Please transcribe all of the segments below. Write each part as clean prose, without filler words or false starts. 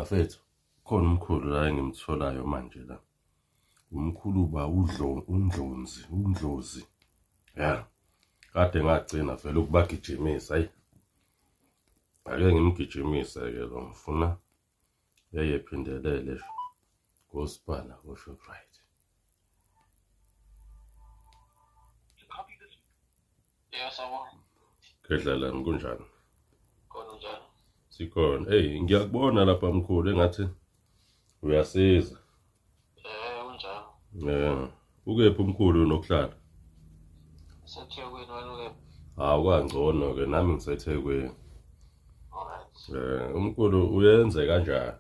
Bafethu, khona umkhulu la engimtholayo manje la. Umkhulu ba udlo undlonzi, undlozi. Ya. Kade ngagcina vele ukubagijimisa ayi. Ake ngimgijimise ke lo ngifuna eye phindelele koSpana koShoprite. Yebo sawubona. Khehla lami kunjani? Khona njalo. Sikhona. Hey, ngiyakubona lapha mkhulu engathi uyasiza. Eh unjalo. Eh, ukephi umkhulu nokuhlala? SeThekwini wena ukephi? Hawu kangcono ke nami ngiseThekwini. Alright. Eh, umkhulu uyenze kanjani?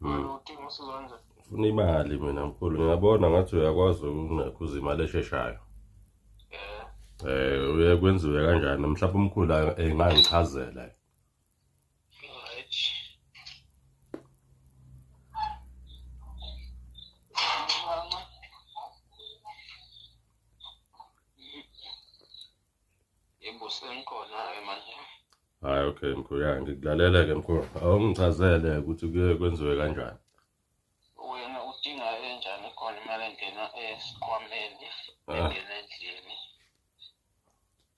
Wena udinga usizo kanjani? Ufuna imali mina mkhulu, ngiyabona ngathi uyakwazi ukunekhuza imali esheshayo. Eh, Eh, uye kwenziwe kanjani? Mhlawumbe umkhulu engangichazela. alright. Mama. Yebo sengikhona-ke manje. Hayi okay mkhulu, ya ngikulalela ke mkhulu. Awungichazele ukuthi kuye kwenziwe kanjani. Wena udinga enjani khona imali engena esikhwameni, Ah. engena endlini.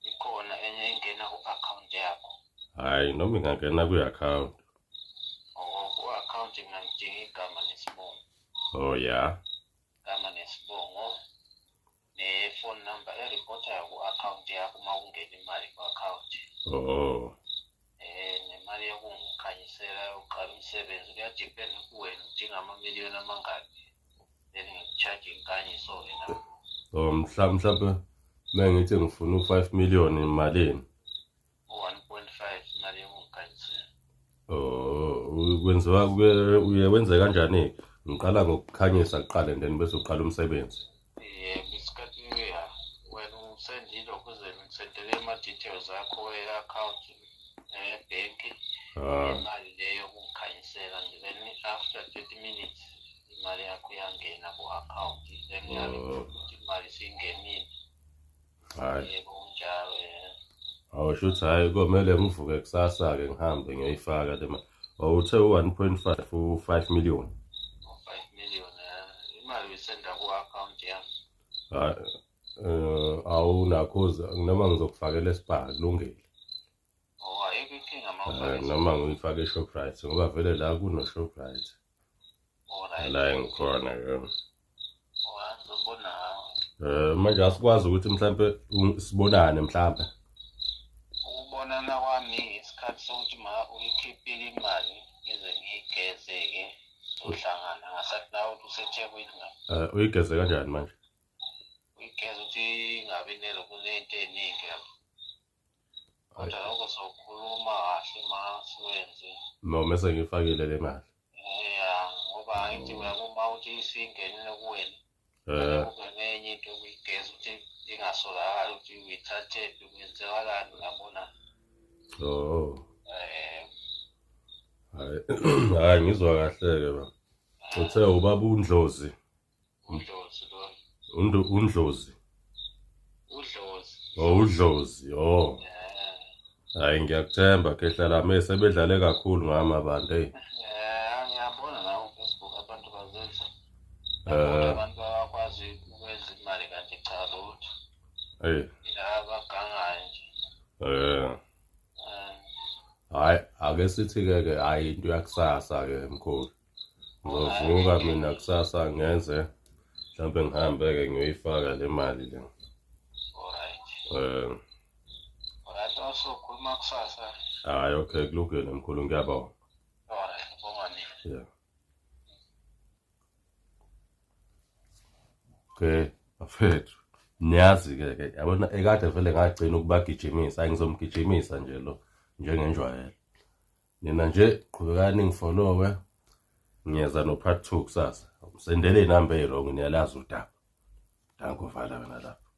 Ikhona enye engena ku-akhawunti yakho. Hayi noma ingangena kwi-account. Oh, ku-akhawunti mina ngidinga igama nesibongo. Oh ya. Igama nesibongo ne-phone number eripothayo ku-akhawunti yakho uma kungena imali ku-akhawunti. Oh. Nemali yokungikhanyisela yokuqala umsebenzi kuyadependa kuwena udinga amamiliyoni amangaki then ngiku-charge inkanyiso-ke na. Oh mhlawumbe mengithi ngifuna u5 million imalini? U-1.5 imali yokungikhanyisela. Oh, kwenziwa uye wenze kanjani? Ngiqala ngokukhanyisa kuqala and then bese uqala umsebenzi. Yebo, isikhathi ya wena usendile ukuze ngisendele ama-details akho e-akhawunti ebhenki Ah, imali leyo yokungikhanyisela then after 30 minutes imali yakho iyangena ku-akhawunti then Oh. ukuthi imali isiyingenile. Hayi. Yebo kunjalo yebo. Awu shuthi hayi komele ngivuke kusasa ke ngihambe ngiyoyifaka le mali. Oh uthe u-1.5 u-5 million. U-5 million imali uyisenda ku-akhawunti yami. Hayi eh awunakho noma ngizokufakela esibha kulungile. Oh ayikho inkinga uma ufake Noma ngiyifake eShoprite ngoba vele la kuno-Shoprite. Alright. La engikhona ke. Ngizobona. Manje asikwazi ukuthi mhlampe sibonane mhlampe. Ukubonana kwami isikhathi sokuthi ma uyikhiphile imali ngize ngiyigeze-ke sohlangana ngasathi nawe uthi useThekwini nga. Uyigeze kanjani manje? Uyigeze ukuthi ingabi nelokhu nento ey'ningi yabo. Kodwa lokho sokhuluma kahle ma siwenze. Noma sengiyifakile le mali. Ya, ngoba angithi uyabo uma uthi isingenile kuwena. Eh. Kube nenye into okuyigeza ukuthi ingasolakali ukuthi uyithathephi kwenzekalani uyabona. Oh. Eh. Hayi, hayi ngizwa kahle ke ba. Uthe ubaba uNdlozi. Udlozi lo. Undu uNdlozi. Udlozi. Oh uDlozi. Oh. Hayi ngiyakuthemba khehla lami sebedlale kakhulu ngami abantu hey. Eh ngiyabona la ku Facebook abantu bazenza. Eh Abantu abakwazi ukwenza imali kanti cha lutho. Hey. Abagangayo nje. Eh. Hayi ake sithi ke ke hayi into yakusasa ke mkhulu. Ngizovuka mina kusasa ngenze mhlawumbe ngihambe ke ngiyoyifaka le mali le. Alright. Eh. Alright, awusokhuluma kusasa. Hayi okay kulungile mkhulu ngiyabonga. Alright, ngibonga mina. Yeah. Okay, bafethu. Niyazi ke ke yabona ekade vele ngagcina ukubagijimisa, ngizomgijimisa nje lo njengenjwayelo. Nina nje qhubekani ningifollowe ngiyeza no part 2 kusasa. Sendele inamba eyirongi niyalazi udaba. Danko vala wena lapho.